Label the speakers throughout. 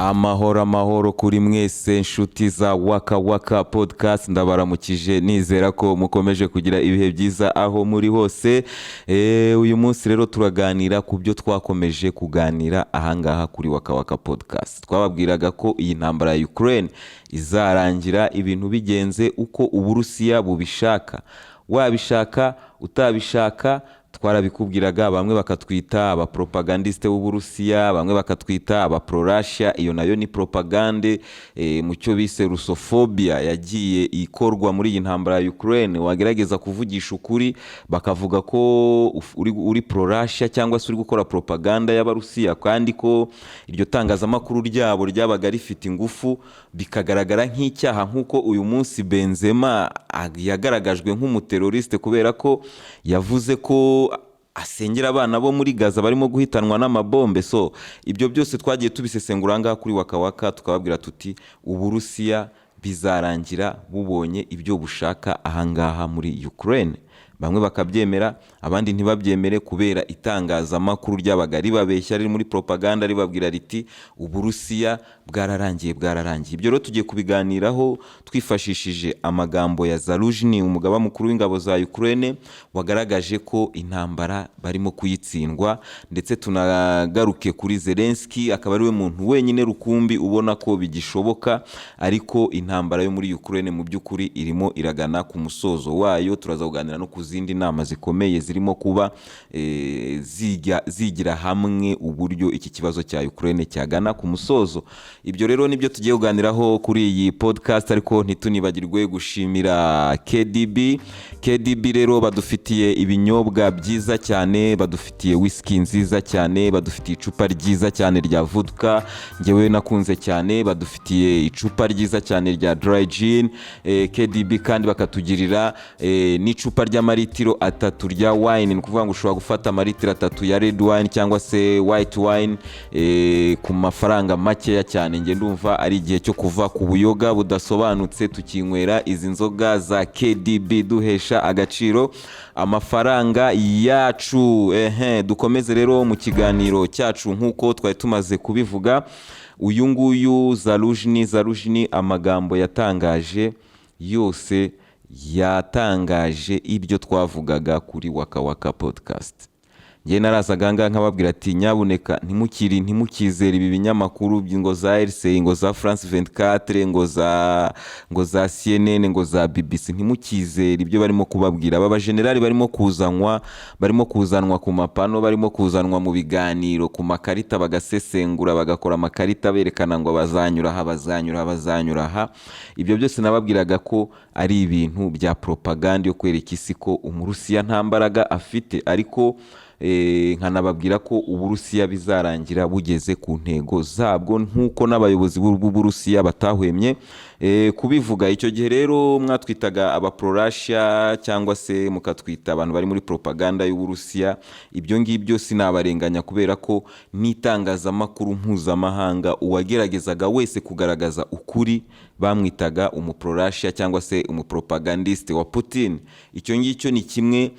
Speaker 1: Amahoro, amahoro kuri mwese, inshuti za Waka Waka Podcast. Ndabaramukije, nizera ko mukomeje kugira ibihe byiza aho muri hose. Uyu munsi rero turaganira ku byo twakomeje kuganira ahangaha kuri Waka Waka Podcast. Twababwiraga ko iyi ntambara ya Ukraine izarangira ibintu bigenze uko Uburusiya bubishaka, wabishaka utabishaka. Twarabikubwiraga, bamwe bakatwita abapropagandiste b'Uburusiya, bamwe bakatwita abaprorasha. Iyo nayo ni propagande mu cyo bise russophobia yagiye ikorwa muri iyi ntambara ya Ukraine. Wagerageza kuvugisha ukuri, bakavuga ko uri prorasha cyangwa se uri gukora propaganda y'Abarusiya, kandi ko iryo tangazamakuru ryabo ryabaga rifite ingufu, bikagaragara nk'icyaha, nk'uko uyu munsi Benzema yagaragajwe nk'umuteroriste kubera ko yavuze ko asengera abana bo muri Gaza barimo guhitanwa n'amabombe. So ibyo byose twagiye tubisesengura ahangaha kuri Waka Waka, tukababwira tuti Uburusiya bizarangira bubonye ibyo bushaka ahangaha muri Ukraine. Bamwe bakabyemera, abandi ntibabyemere, kubera itangazamakuru ryabaga ribabeshya, riri muri propaganda, ribabwira riti Uburusiya bwararangiye, bwararangiye. Ibyo rero tugiye kubiganiraho twifashishije amagambo ya Zaluzhny, umugaba mukuru w'ingabo za Ukraine, wagaragaje ko intambara barimo kuyitsindwa. Ndetse tunagaruke kuri Zelensky, akaba ari we muntu wenyine rukumbi ubona ko bigishoboka, ariko intambara yo muri Ukraine mu by'ukuri irimo iragana ku musozo wayo. Turaza kuganira no ku zindi nama zikomeye zirimo kuba zigira hamwe uburyo iki kibazo cya Ukraine cyagana ku musozo. Ibyo rero nibyo tugiye kuganiraho kuri iyi podcast, ariko ntitunibagirwe gushimira KDB. KDB rero badufitiye ibinyobwa byiza cyane, badufitiye whisky nziza cyane, badufitiye icupa ryiza cyane rya vodka ngewe nakunze cyane, badufitiye icupa ryiza cyane rya dry gin. KDB kandi bakatugirira n'icupa ry'amaritiro 3 rya wine. Ni ukuvuga ngo ushobora gufata amaritiro 3 ya red wine cyangwa se white wine ku mafaranga makeya cyane. Njye ndumva ari igihe cyo kuva ku buyoga budasobanutse, tukinywera izi nzoga za KDB, duhesha agaciro amafaranga yacu. Ehe, dukomeze rero mu kiganiro cyacu. Nk'uko twari tumaze kubivuga, uyu nguyu Zaluzhny, Zaluzhny amagambo yatangaje yose yatangaje ibyo twavugaga kuri Waka Waka Podcast. Njye narazaga ahangaha nkababwira ati nyabuneka ntimukizere ibi binyamakuru ngo za RC, ngo za France 24, ngo za CNN, ngo za BBC. Ntimukizere ibyo barimo kubabwira. Aba bajenerali barimo kuzanwa ku mapano, barimo kuzanwa mu biganiro ku makarita, bagasesengura, bagakora amakarita berekana ngo bazanyura aha, bazanyura aha, bazanyura aha. Ibyo byose nababwiraga ko ari ibintu bya propaganda yo kwereka isi ko Umurusiya nta mbaraga afite, ariko nkanababwira ko Uburusiya bizarangira bugeze ku ntego zabwo, nk'uko n'abayobozi b'Uburusiya batahwemye kubivuga. Icyo gihe rero mwatwitaga abaprorasha cyangwa se mukatwita abantu bari muri propaganda y'Uburusiya. Ibyo ngibyo sinabarenganya, kubera ko n'itangazamakuru mpuzamahanga, uwageragezaga wese kugaragaza ukuri bamwitaga umuprorasha cyangwa se umupropagandiste wa Putin. Icyo ngicyo ni kimwe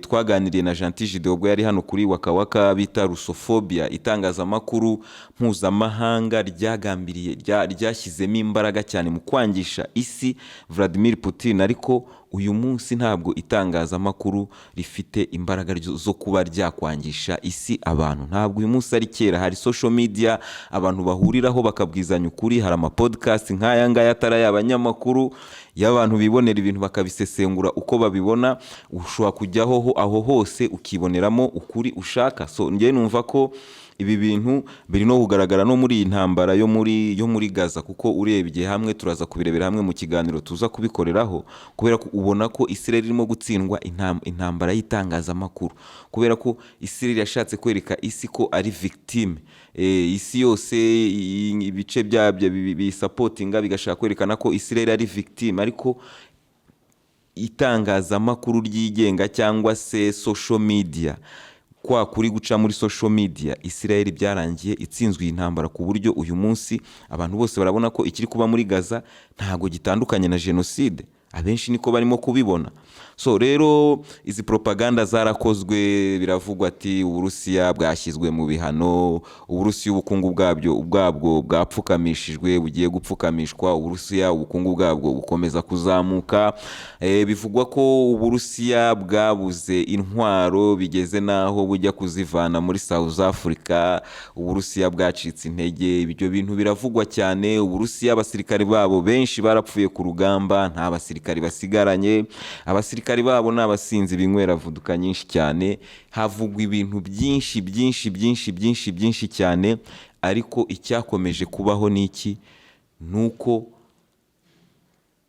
Speaker 1: twaganiriye na Gentil Gideon ubwo yari hano kuri Waka Waka, bita russophobia. Itangazamakuru mpuzamahanga ryagambiriye, ryashyizemo imbaraga cyane mu kwangisha isi Vladimir Putin, ariko uyu munsi ntabwo itangazamakuru rifite imbaraga zo kuba ryakwangisha isi abantu. Ntabwo uyu munsi ari kera. Hari social media abantu bahuriraho bakabwizanya ukuri, hari amapodcast nk'aya ngaya atari ay'abanyamakuru, y'abantu bibonera ibintu bakabisesengura uko babibona. Ushobora kujyaho aho hose ukiboneramo ukuri ushaka. So njyewe numva ko ibi bintu biri no kugaragara no muri iyi ntambara yo muri Gaza, kuko urebye hamwe, turaza kubirebera hamwe mu kiganiro tuza kubikoreraho, kubera ko ubona ko Israel irimo gutsindwa intambara y'itangazamakuru, kubera ko Israel yashatse kwereka isi ko ari victime. Isi yose, ibice byabyo bisupportinga bigashaka kwerekana ko Israel ari victime, ariko itangazamakuru ryigenga cyangwa se social media, kwa kuri guca muri social media, Israel byarangiye itsinzwe iyi ntambara, ku buryo uyu munsi abantu bose barabona ko ikiri kuba muri Gaza ntabwo gitandukanye na jenoside. Abenshi niko barimo kubibona. So rero izi propaganda zarakozwe, biravugwa ati Uburusiya bwashyizwe mu bihano, Uburusiya ubukungu bwabyo ubwabwo bwapfukamishijwe, bugiye gupfukamishwa, Uburusiya ubukungu bwabwo bukomeza kuzamuka. Bivugwa ko Uburusiya bwabuze intwaro bigeze n'aho bujya kuzivana muri South Africa, Uburusiya bwacitse intege. Ibyo bintu biravugwa cyane. Uburusiya abasirikari babo benshi barapfuye ku rugamba, nta basirikari basigaranye, abasirikari babo ni abasinzi binywera vodka nyinshi cyane. Havugwa ibintu byinshi byinshi byinshi byinshi byinshi cyane, ariko icyakomeje kubaho ni iki? Ni uko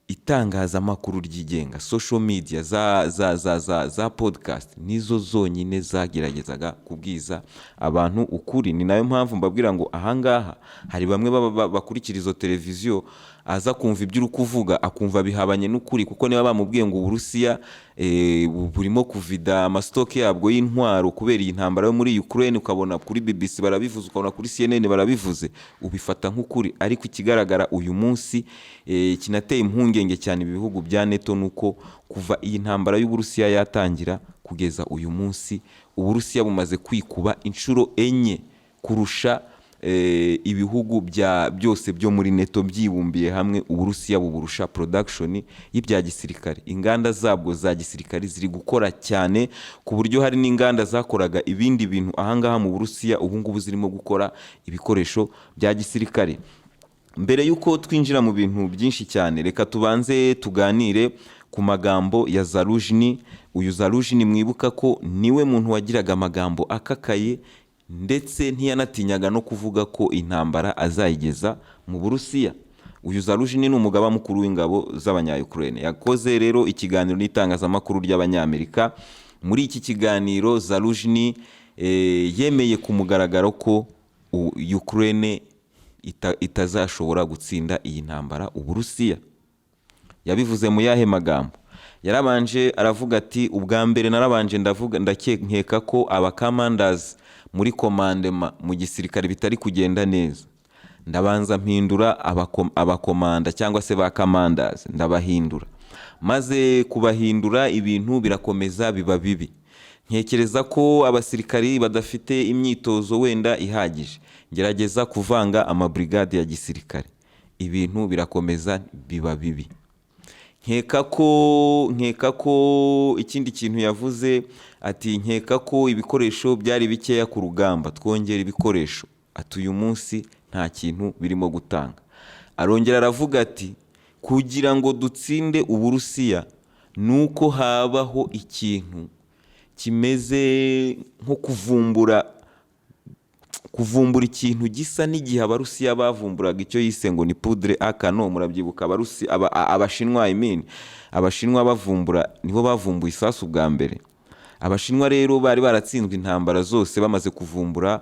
Speaker 1: itangazamakuru ryigenga, social media, za podcast nizo zonyine zageragezaga kubwiza abantu ukuri. Ni nayo mpamvu mbabwira ngo ahangaha hari bamwe baba bakurikira izo televiziyo, aza kumva ibyo uri kuvuga akumva bihabanye n'ukuri, kuko niba bamubwiye ngo Uburusiya burimo kuvida amastock yabwo y'intwaro kubera iyi ntambara yo muri Ukraine, ukabona kuri BBC barabivuze, ukabona kuri CNN barabivuze, ubifata nk'ukuri. Ariko ikigaragara uyu munsi kinateye impungenge cyane ibihugu bya NATO nuko kuva iyi ntambara y'Uburusiya yatangira kugeza uyu munsi, Uburusiya bumaze kwikuba inshuro 4 kurusha ibihugu bya byose byo muri NATO byibumbiye hamwe. Uburusiya buburusha production y'ibya gisirikare, inganda zabwo za gisirikare ziri gukora cyane ku buryo hari n'inganda zakoraga ibindi bintu ahangaha mu Burusiya ubu ngubu zirimo gukora ibikoresho bya gisirikare. Mbere y'uko twinjira mu bintu byinshi cyane, reka tubanze tuganire ku magambo ya Zaluzhny. Uyu Zaluzhny mwibuka ko niwe muntu wagiraga amagambo akakaye, ndetse ntiyanatinyaga no kuvuga ko intambara azayigeza mu Burusiya. Uyu Zaluzhny ni umugaba mukuru w'ingabo z'Abanya-Ukraine. Yakoze rero ikiganiro n'itangazamakuru ry'Abanyamerika. Muri iki kiganiro Zaluzhny yemeye ku mugaragaro ko Ukraine itazashobora gutsinda iyi ntambara Uburusiya. Yabivuze mu yahe magambo? Yarabanje aravuga ati: "Ubwa mbere narabanje ndavuga, ndakeka ko abakamandazi muri commandement mu gisirikare bitari kugenda neza, ndabanza mpindura abakomanda cyangwa se ba kamandazi, ndabahindura. Maze kubahindura ibintu birakomeza biba bibi. Ntekereza ko abasirikari badafite imyitozo wenda ihagije, ngerageza kuvanga amabrigade ya gisirikare, ibintu birakomeza biba bibi." Nkeka ko ikindi kintu yavuze ati: "Nkeka ko ibikoresho byari bikeya ku rugamba, twongera ibikoresho." Ati: "Uyu munsi nta kintu birimo gutanga." Arongera aravuga ati: "Kugira ngo dutsinde Uburusiya ni uko habaho ikintu kimeze nko kuvumbura ikintu gisa n'igihe Abarusiya bavumburaga icyo yise ngo ni poudre à canon." Murabyibuka, Abashinwa, I mean, Abashinwa bavumbura, nibo bavumbuye isasu bwa mbere. Abashinwa rero bari baratsinzwe intambara zose, bamaze kuvumbura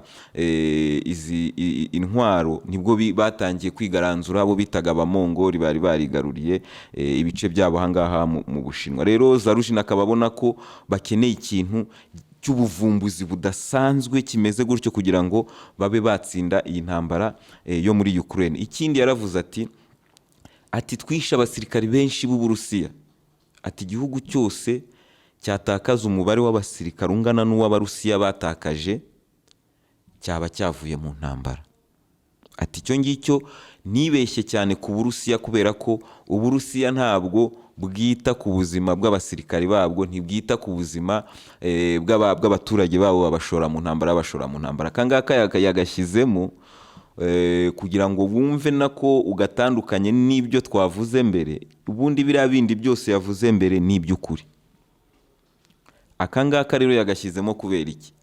Speaker 1: izi intwaro nibwo batangiye kwigaranzura abo bitaga Abamongoli bari barigaruriye ibice byabo ahangaha mu Bushinwa. Rero Zaluzhny akaba abona ko bakeneye ikintu cy'ubuvumbuzi budasanzwe kimeze gutyo kugira ngo babe batsinda iyi ntambara yo muri Ukraine. Ikindi yaravuze ati: "Twishe abasirikari benshi b'Uburusiya." Ati: "Igihugu cyose cyatakaza umubare w'abasirikari ungana n'uw'Abarusiya batakaje cyaba cyavuye mu ntambara." Ati: "Icyo ngicyo nibeshye cyane ku Burusiya, kubera ko Uburusiya ntabwo bwita ku buzima bw'abasirikari babwo, ntibwita ku buzima bw'abaturage babo, babashora mu ntambara, babashora mu ntambara." Aka ngaka yagashyizemo kugira ngo bumve nako ugatandukanye n'ibyo twavuze mbere. Ubundi biriya bindi byose yavuze mbere ni iby'ukuri. Aka ngaka rero yagashyizemo kubera iki?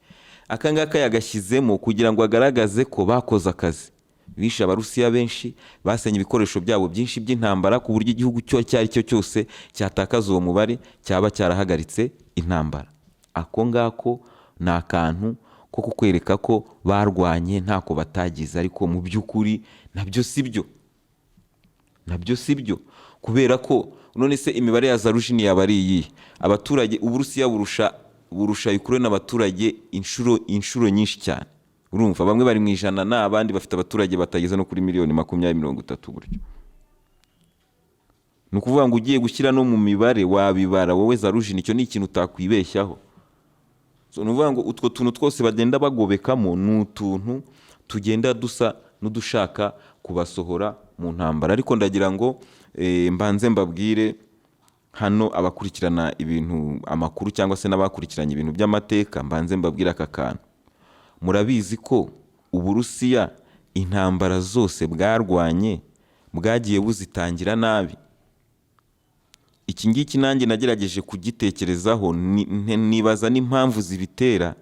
Speaker 1: Aka ngaka yagashyizemo kugira ngo agaragaze ko bakoze akazi, bishe Abarusiya benshi, basenye ibikoresho byabo byinshi by'intambara, ku buryo igihugu cyo icyo ari cyo cyose cyatakaza uwo mubare cyaba cyarahagaritse intambara. Ako ngako ni akantu ko kukwereka ko barwanye ntako batagize, ariko mu by'ukuri nabyo si byo, nabyo si byo, kubera ko none se imibare ya Zaluzhny yaba ari iyihe? Abaturage Uburusiya burusha Ukraine abaturage inshuro nyinshi cyane. Urumva bamwe bari mu 100 n'abandi bafite abaturage batageze no kuri miliyoni 20, 30 gutyo. Ni ukuvuga ngo ugiye gushyira no mu mibare wabibara wowe Zaluzhny, icyo ni ikintu utakwibeshyaho. So, ni ukuvuga ngo utwo tuntu twose bagenda bagobekamo ni utuntu tugenda dusa n'udushaka kubasohora mu ntambara. Ariko ndagira ngo mbanze mbabwire hano abakurikirana ibintu, amakuru, cyangwa se n'abakurikiranye ibintu by'amateka, mbanze mbabwire aka kantu. Murabizi ko Uburusiya intambara zose bwarwanye bwagiye buzitangira nabi. Iki ngiki nanjye nagerageje kugitekerezaho, nibaza n'impamvu zibitera,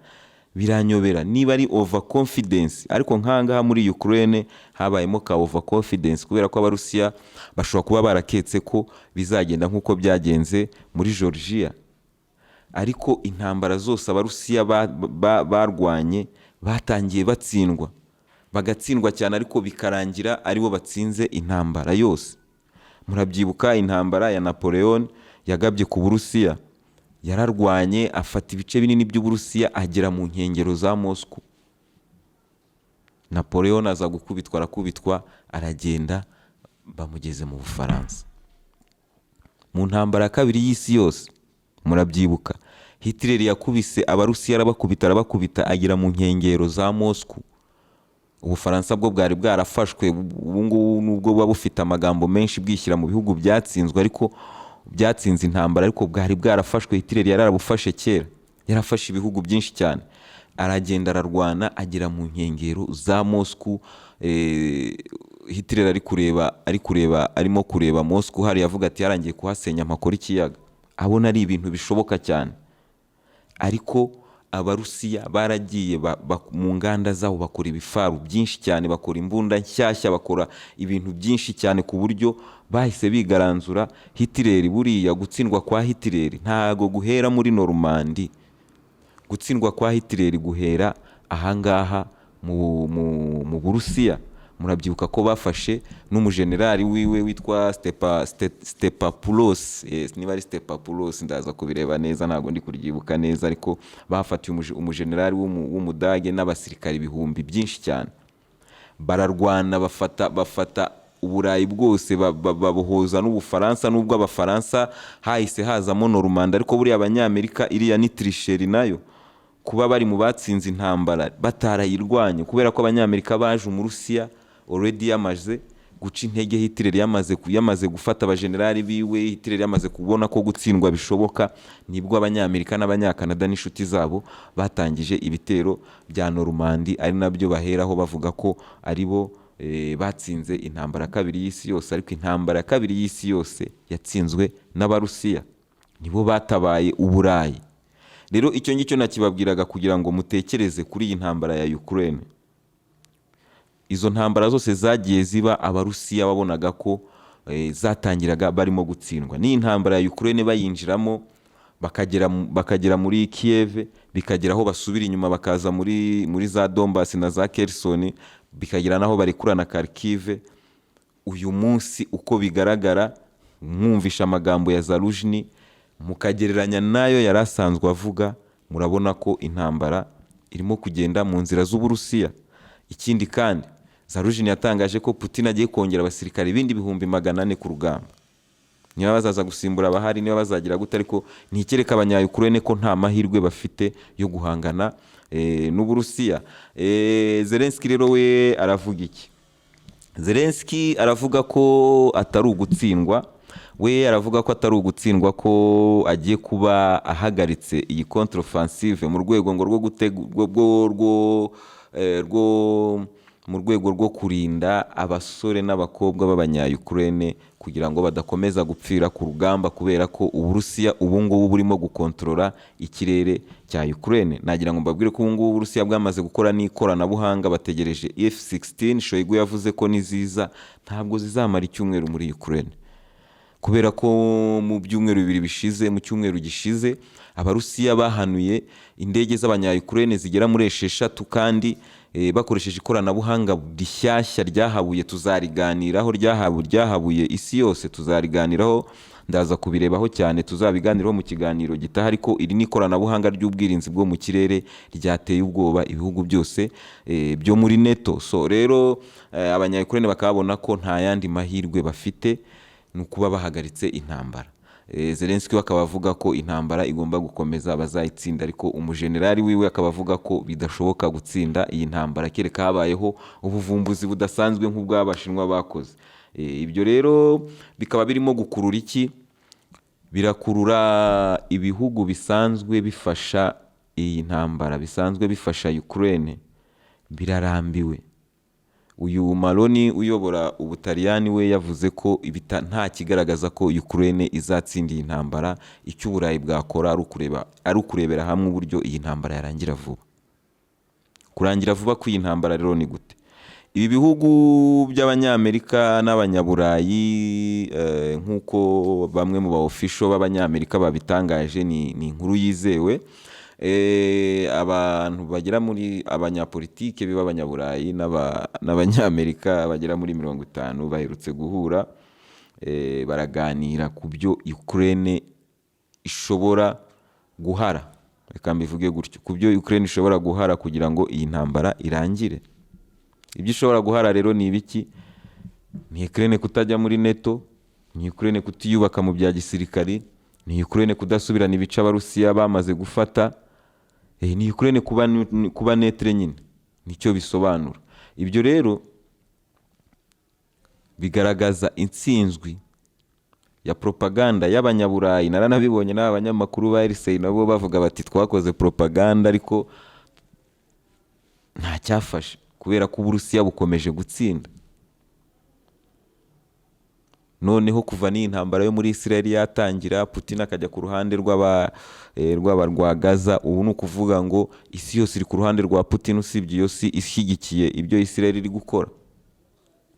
Speaker 1: biranyobera niba ari over confidence. Ariko nk'ahangaha muri Ukraine habayemo ka over confidence, kubera ko Abarusiya bashobora kuba baraketse ko bizagenda nk'uko byagenze muri Georgia. Ariko intambara zose Abarusiya barwanye batangiye batsindwa, bagatsindwa cyane, ariko bikarangira aribo batsinze intambara yose. Murabyibuka intambara ya Napoleon yagabye ku Burusiya, yararwanye afata ibice binini by'Uburusiya, agera mu nkengero za Moscow. Napoleon aza gukubitwa, arakubitwa, aragenda, bamugeze mu Bufaransa. Mu ntambara ya kabiri y'isi yose, murabyibuka, Hitler yakubise Abarusiya, arabakubita, arabakubita, agera mu nkengero za Moscow. Ubufaransa bwo bwari bwarafashwe. Ubu ngubu nubwo buba bufite amagambo menshi bwishyira mu bihugu byatsinzwe, ariko byatsinze intambara, ariko bwari bwarafashwe. Hitler yarabufashe kera, yarafashe ibihugu byinshi cyane. Aragenda, ararwana, agera mu nkengero za Moscow. Hitler ari kureba arimo kureba Moscow hariya, avuga ati: "Yarangiye kuhasenya, mpakora ikiyaga." Abona ari ibintu bishoboka cyane. Ariko Abarusiya baragiye mu nganda zabo bakora ibifaru byinshi cyane, bakora imbunda nshyashya, bakora ibintu byinshi cyane, ku buryo bahise bigaranzura Hitler. Buriya gutsindwa kwa Hitler ntago guhera muri Normandi, gutsindwa kwa Hitler guhera ahangaha mu Burusiya. Murabyibuka ko bafashe n'umujenerali wiwe witwa Stepapulos. Yes, niba ari Stepapulos, ndaza kubireba neza, ntabwo ndi kuryibuka neza, ariko bafatiye umujenerali w'Umudage n'abasirikari ibihumbi byinshi cyane, bararwana, bafata Uburayi bwose, babohoza n'Ubufaransa, nubwo Abafaransa hahise hazamo Normandi. Ariko buriya Abanyamerika, iriya ni tricherie nayo, kuba bari mu batsinze intambara batarayirwanye, kubera ko Abanyamerika baje Umurusiya already yamaze guca intege Hitler, yamaze gufata abajenerali biwe, Hitler yamaze kubona ko gutsindwa bishoboka. Nibwo Abanyamerika n'Abanyakanada n'inshuti zabo batangije ibitero bya Normandi, ari nabyo baheraho bavuga ko ari bo batsinze intambara ya kabiri y'isi yose. Ariko intambara ya kabiri y'isi yose yatsinzwe n'Abarusiya, nibo batabaye Uburayi. Rero icyo ngicyo nakibabwiraga kugira ngo mutekereze kuri iyi ntambara ya Ukraine. Izo ntambara zose zagiye ziba, Abarusiya wabonaga ko zatangiraga barimo gutsindwa. N'iyi ntambara ya Ukraine bayinjiramo, bakagera muri Kiev, bikagera aho basubira inyuma, bakaza muri za Donbass na za Kherson, bikagera n'aho barekura na Kharkiv. Uyu munsi uko bigaragara, mwumvisha amagambo ya Zaluzhny mukagereranya n'ayo yari asanzwe avuga, murabona ko intambara irimo kugenda mu nzira z'Uburusiya. Ikindi kandi, Zaluzhny yatangaje ko Putin agiye kongera abasirikare ibindi 400,000 ku rugamba. Niba bazaza gusimbura abahari, niba bazagira gute, ariko ntikereka Abanya-Ukraine ko nta mahirwe bafite yo guhangana n'Uburusiya. Zelensky rero we aravuga iki? Zelensky aravuga ko atari ugutsindwa. We aravuga ko atari ugutsindwa, ko agiye kuba ahagaritse iyi contre-offensive mu rwego ngo rwo gutegu rwo rwo rwo eh, rwo mu rwego rwo kurinda abasore n'abakobwa b'Abanya-Ukraine kugira ngo badakomeza gupfira ku rugamba, kubera ko Uburusiya ubu ngubu burimo gukontorora ikirere cya Ukraine. Nagira ngo mbabwire ko ubu ngubu Uburusiya bwamaze gukora n'ikoranabuhanga, bategereje F16. Shoigu yavuze ko niziza ntabwo zizamara icyumweru muri Ukraine, kubera ko mu byumweru 2 bishize, mu cyumweru gishize, Abarusiya bahanuye indege z'Abanya-Ukraine zigera muri 6, kandi bakoresheje ikoranabuhanga rishyashya ryahabuye, tuzariganiraho, ryahabuye isi yose, tuzariganiraho, ndaza kubirebaho cyane, tuzabiganiraho mu kiganiro gitaha. Ariko iri ni ikoranabuhanga ry'ubwirinzi bwo mu kirere ryateye ubwoba ibihugu byose byo muri NATO. So rero Abanya-Ukraine bakabona ko nta yandi mahirwe bafite. Ni ukuba bahagaritse intambara. Zelensky we akaba avuga ko intambara igomba gukomeza, bazayitsinda, ariko umujenerali wiwe akaba avuga ko bidashoboka gutsinda iyi ntambara kereka habayeho ubuvumbuzi budasanzwe nk'ubw'Abashinwa bakoze. Ibyo rero bikaba birimo gukurura iki? Birakurura ibihugu bisanzwe bifasha iyi ntambara, bisanzwe bifasha Ukraine, birarambiwe. Uyu Meloni uyobora Ubutaliyani we yavuze ko nta kigaragaza ko Ukraine izatsinda iyi ntambara, icyo Uburayi bwakora ari ukurebera hamwe uburyo iyi ntambara yarangira vuba. Kurangira vuba kw'iyi ntambara rero ni gute? Ibi bihugu by'Abanyamerika n'Abanyaburayi, nk'uko bamwe mu ba official b'Abanyamerika babitangaje, ni inkuru yizewe. Abantu bagera muri abanyapolitike b'Abanyaburayi n'Abanyamerika bagera muri 50 baherutse guhura, baraganira ku byo Ukraine ishobora guhara, reka mbivuge gutyo, ku byo Ukraine ishobora guhara kugira ngo iyi ntambara irangire. Ibyo ishobora guhara rero ni ibiki? Ni Ukraine kutajya muri NATO, ni Ukraine kutiyubaka mu bya gisirikari, ni Ukraine kudasubirana ibice Abarusiya bamaze gufata, ni Ukraine kuba neutre nyine, nicyo bisobanura. Ibyo rero bigaragaza intsinzwi ya propaganda y'Abanyaburayi. Naranabibonye n'aba banyamakuru ba RCI nabo bavuga bati: "Twakoze propaganda ariko nta cyafashe, kubera ko Uburusiya bukomeje gutsinda." Noneho kuva n'iyi ntambara yo muri Israel yatangira, Putin akajya ku ruhande rw'aba rwa Gaza, ubu ni ukuvuga ngo isi yose iri ku ruhande rwa Putin, usibye iyo si ishyigikiye ibyo Israel iri gukora.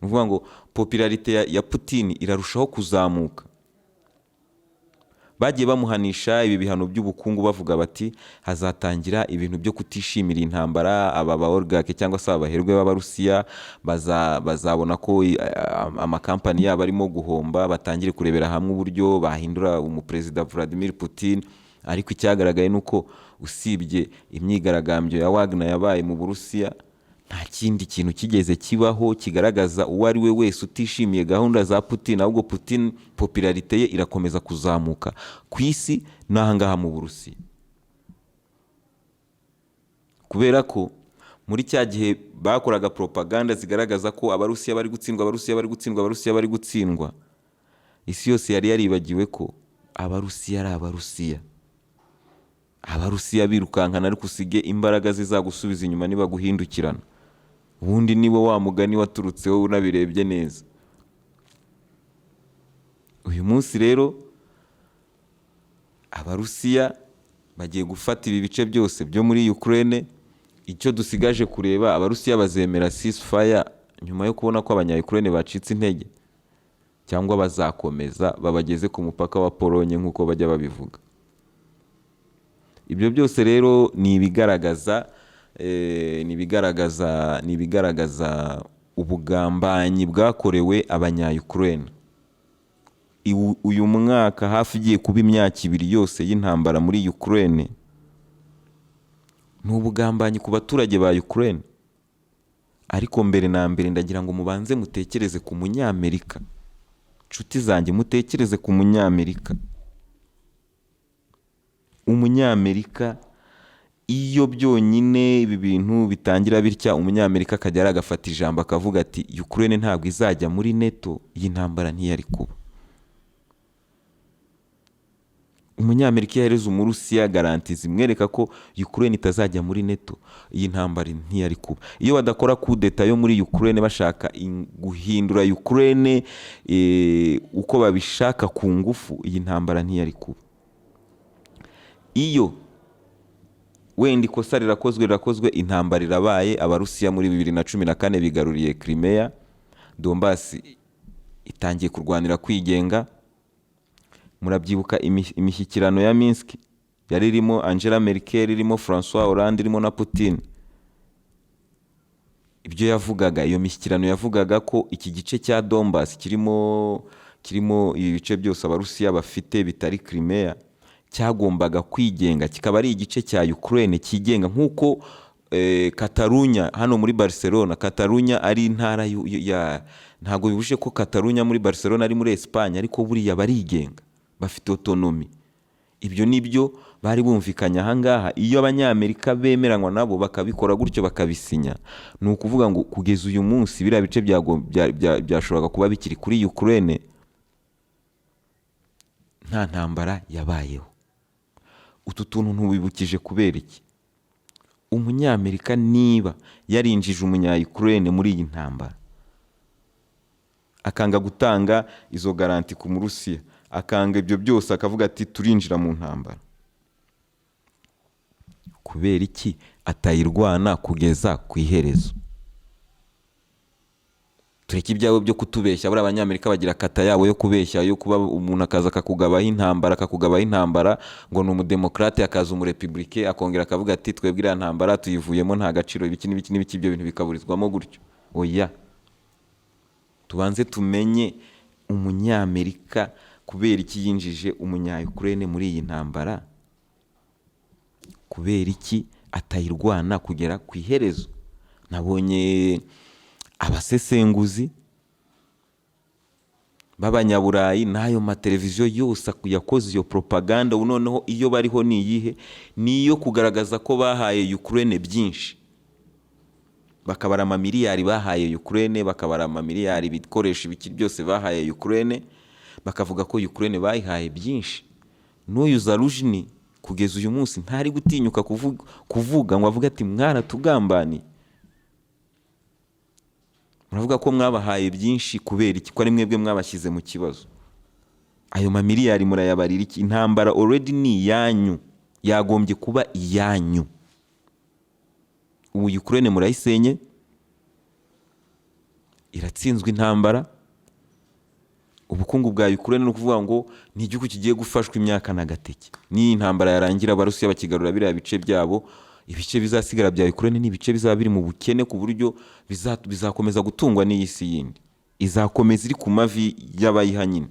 Speaker 1: Ni ukuvuga ngo popularité ya Putin irarushaho kuzamuka. Bagiye bamuhanisha ibi bihano by'ubukungu, bavuga bati hazatangira ibintu byo kutishimira intambara, aba ba oligarque cyangwa se abaherwe b'Abarusiya bazabona ko amakampani yabo arimo guhomba, batangire kurebera hamwe uburyo bahindura umuperezida Vladimir Putin. Ariko icyagaragaye ni uko usibye imyigaragambyo ya Wagner yabaye mu Burusiya, nta kindi kintu kigeze kibaho kigaragaza uwo ari we wese utishimiye gahunda za Putin. Ahubwo Putin popularité ye irakomeza kuzamuka ku isi n'ahangaha mu Burusiya, kubera ko muri cya gihe bakoraga propaganda zigaragaza ko Abarusiya bari gutsindwa, Abarusiya bari gutsindwa, Abarusiya bari gutsindwa, isi yose yari yaribagiwe ko Abarusiya ari Abarusiya. Abarusiya birukankana, ariko usige imbaraga zizagusubiza inyuma nibaguhindukirana. Ubundi niwe wa mugani waturutseho unabirebye neza. Uyu munsi rero Abarusiya bagiye gufata ibi bice byose byo muri Ukraine. Icyo dusigaje kureba, Abarusiya bazemera ceasefire nyuma yo kubona ko Abanya-Ukraine bacitse intege, cyangwa bazakomeza babageze ku mupaka wa Polonye nk'uko bajya babivuga? Ibyo byose rero ni ibigaragaza ubugambanyi bwakorewe Abanya-Ukraine. Uyu mwaka hafi ugiye kuba imyaka 2 yose y'intambara muri Ukraine, ni ubugambanyi ku baturage ba Ukraine. Ariko mbere na mbere ndagira ngo mubanze mutekereze ku Munyamerika. Inshuti zanjye, mutekereze ku Munyamerika. Umunyamerika, iyo byonyine ibi bintu bitangira bitya, Umunyamerika akajya agafata ijambo akavuga ati: "Ukraine ntabwo izajya muri NATO", iyi ntambara ntiyari kuba. Umunyamerika iyo ahereza Umurusiya garantie zimwereka ko Ukraine itazajya muri NATO, iyi ntambara ntiyari kuba. Iyo badakora kudeta yo muri Ukraine bashaka guhindura Ukraine uko babishaka ku ngufu, iyi ntambara ntiyari kuba. Iyo wenda ikosa rirakozwe, rirakozwe, intambara irabaye, Abarusiya muri 2014 bigaruriye Crimea, Donbass itangiye kurwanira kwigenga. Murabyibuka imishyikirano ya Minsk yari irimo Angela Merkel, irimo Francois Hollande, irimo na Putin. Ibyo yavugaga, iyo mishyikirano yavugaga ko iki gice cya Donbass kirimo ibi bice byose Abarusiya bafite bitari Crimea, cyagombaga kwigenga, kikaba ari igice cya Ukraine cyigenga nk'uko Katarunya hano muri Barcelona, Katarunya ari intara ya, ntabwo bibujije ko Katarunya muri Barcelona ari muri Espagne, ariko buriya barigenga, bafite autonomie. Ibyo nibyo bari bumvikanye ahangaha. Iyo Abanyamerika bemeranywa nabo bakabikora gutyo, bakabisinya, ni ukuvuga ngo kugeza uyu munsi biriya bice byashoboraga kuba bikiri kuri Ukraine, nta ntambara yabayeho. Utu tuntu ntubibukije kubera iki? Umunyamerika niba yarinjije umunya-Ukraine muri iyi ntambara, akanga gutanga izo garantie ku Murusiya, akanga ibyo byose, akavuga ati turinjira mu ntambara, kubera iki atayirwana kugeza ku iherezo? Tureke ibyabo byo kutubeshya. Buriya Abanyamerika bagira kata yabo yo kubeshya, yo kuba umuntu akaza akakugabaho intambara, akakugabaho intambara ngo ni umudemokrate, akaza umurepublike, akongera akavuga ati twebwe iriya ntambara tuyivuyemo, nta gaciro, ibiki n'ibiki n'ibiki, ibyo bintu bikaburizwamo gutyo. Oya, tubanze tumenye Umunyamerika kubera iki yinjije umunya-Ukraine muri iyi ntambara, kubera iki atayirwana kugera ku iherezo. Nabonye abasesenguzi b'Abanyaburayi n'ayo mateleviziyo yose yakoze iyo propaganda. Ubu noneho iyo bariho ni iyihe? Ni iyo kugaragaza ko bahaye Ukraine byinshi, bakabara amamiliyari bahaye Ukraine, bakabara amamiliyari, ibikoresho, ibiki byose bahaye Ukraine, bakavuga ko Ukraine bayihaye byinshi. N'uyu Zaluzhny kugeza uyu munsi ntari gutinyuka kuvuga ngo avuge ati mwaratugambaniye, muravuga ko mwabahaye byinshi, kubera iki ko ari mwebwe mwabashyize mu kibazo? Ayo mamiliyari murayabarira iki? Intambara already ni iyanyu, yagombye kuba iyanyu. Ubu Ukraine murayisenye, iratsinzwe intambara. Ubukungu bwa Ukraine, ni ukuvuga ngo ni igihugu kigiye gufashwa imyaka n'agateke. N'iyi ntambara yarangira, Abarusiya bakigarura biriya bice byabo, ibice bizasigara bya Ukraine ni ibice bizaba biri mu bukene, ku buryo bizakomeza gutungwa n'iyi si yindi, izakomeza iri ku mavi y'abayiha nyine.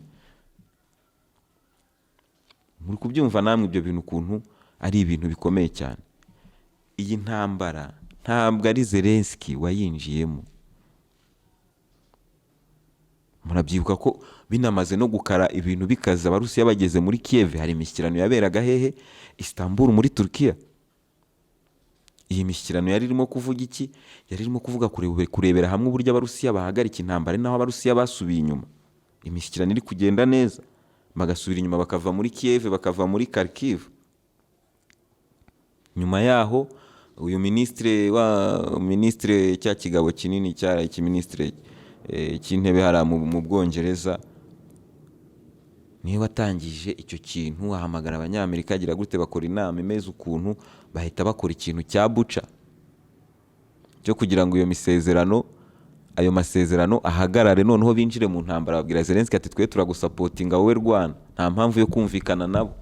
Speaker 1: Muri kubyumva namwe ibyo bintu ukuntu ari ibintu bikomeye cyane? Iyi ntambara ntabwo ari Zelensky wayinjiyemo. Murabyibuka ko binamaze no gukara, ibintu bikaza, Abarusiya bageze muri Kiev, hari imishyikirano yaberaga hehe? Istanbul muri Turkiya. Iyi mishyikirano yari irimo kuvuga iki? Yari irimo kuvuga kurebera hamwe uburyo Abarusiya bahagarika intambara, ari naho Abarusiya basubiye inyuma. Imishyikirano iri kugenda neza, bagasubira inyuma, bakava muri Kiev, bakava muri Kharkiv. Nyuma yaho uyu minisitiri wa minisitiri, cya kigabo kinini cyaraye ikiminisitiri cy'intebe hariya mu Bwongereza, niwe watangije icyo kintu, ahamagara Abanyamerika, agira gute, bakora inama imeze ukuntu, bahita bakora ikintu cya Bucha cyo kugira ngo iyo misezerano, ayo masezerano ahagarare, noneho binjire mu ntambara. Babwira Zelensky ati twe turagusapotinga, wowe rwana, nta mpamvu yo kumvikana nabo.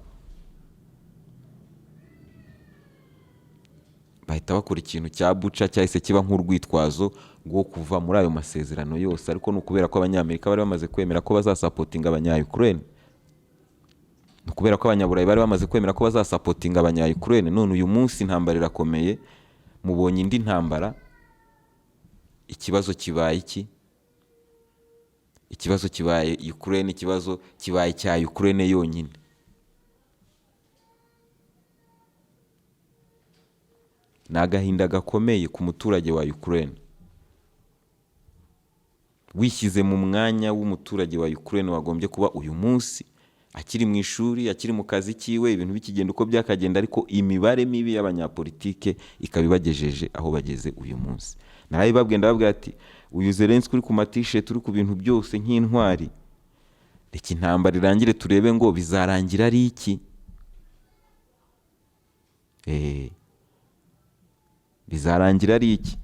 Speaker 1: Bahita bakora ikintu cya Bucha cyahise kiba nk'urwitwazo rwo kuva muri ayo masezerano yose. Ariko ni ukubera ko Abanyamerika bari bamaze kwemera ko bazasapotinga abanya-Ukraine, ni ukubera ko Abanyaburayi bari bamaze kwemera ko bazasapotinga abanya-Ukraine. None uyu munsi intambara irakomeye, mubonye indi ntambara. Ikibazo kibaye iki? Ikibazo kibaye Ukraine, ikibazo kibaye cya Ukraine yonyine. Ni agahinda gakomeye ku muturage wa Ukraine. Wishyize mu mwanya w'umuturage wa Ukraine wagombye kuba uyu munsi akiri mu ishuri, akiri mu kazi kiwe, ibintu bikigenda uko byakagenda, ariko imibare mibi y'abanyapolitike ikaba ibagejeje aho bageze uyu munsi. Narabibabwiye, ndababwira ati uyu Zelensky uri ku matisheti, uri ku bintu byose nk'intwari, reka intambara irangire turebe ngo bizarangira ari iki. Bizarangira ari iki?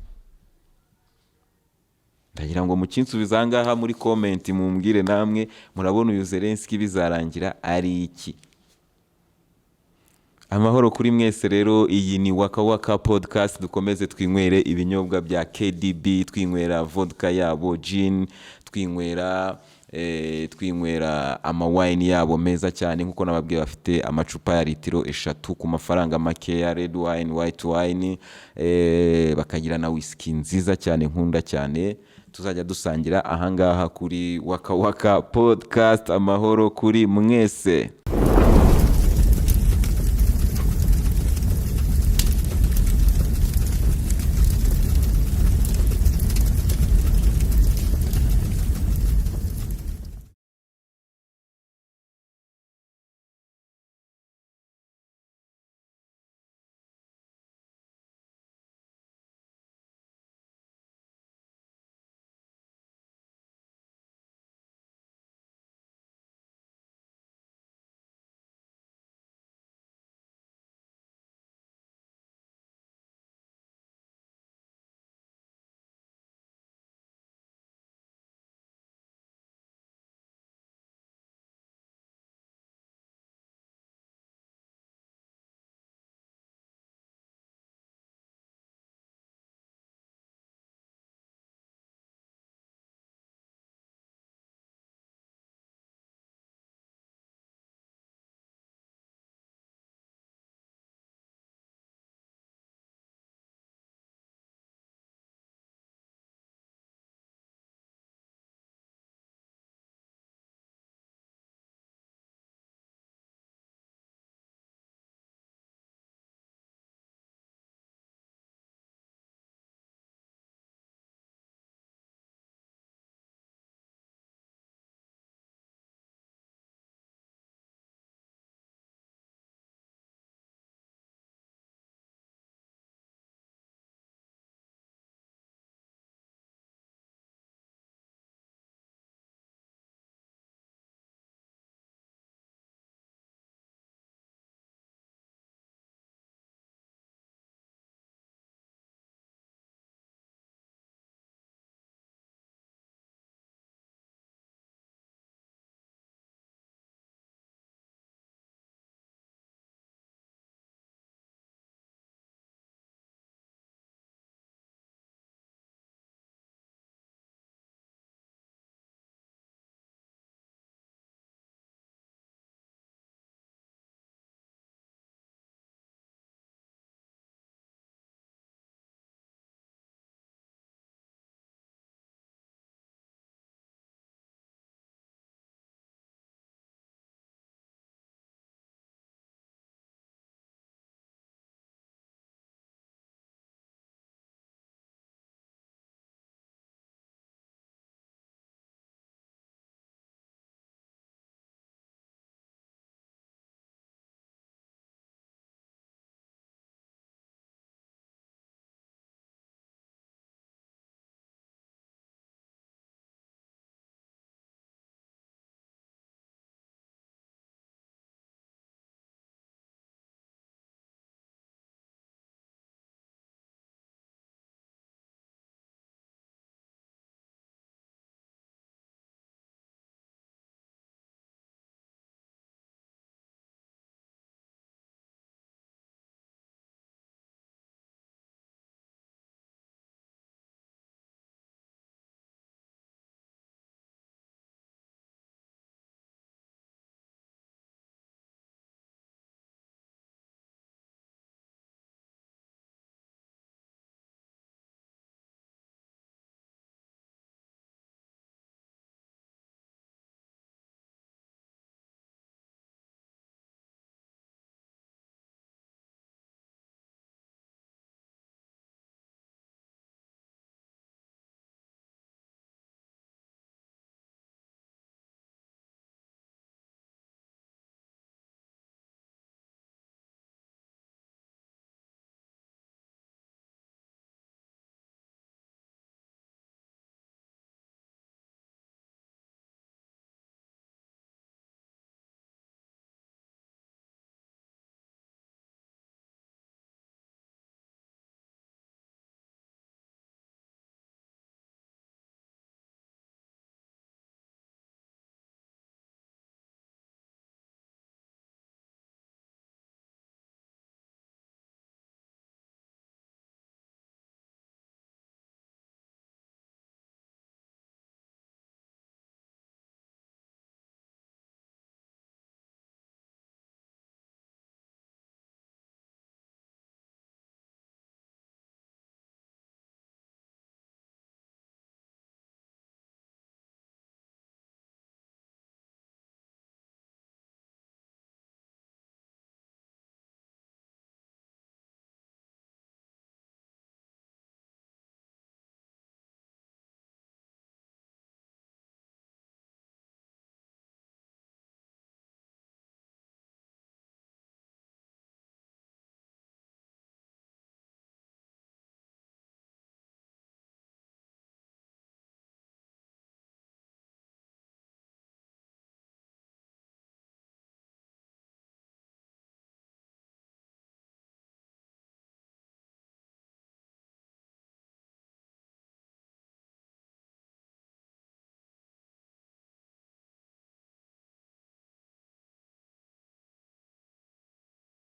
Speaker 1: Ndagira ngo mukinsubize aha ngaha muri komenti, mumbwire namwe murabona uyu Zelensky bizarangira ari iki. Amahoro kuri mwese rero, iyi ni Waka Waka Podcast. Dukomeze twinywere ibinyobwa bya KDB, twinywera vodka yabo, gin, twinywera twinywera amawayini yabo meza cyane. Nk'uko nababwiye, bafite amacupa ya litiro 3 ku mafaranga makeya, red wine, white wine, bakagira na whisky nziza cyane nkunda cyane. Tuzajya dusangira ahangaha kuri Waka Waka Podcast. Amahoro kuri mwese.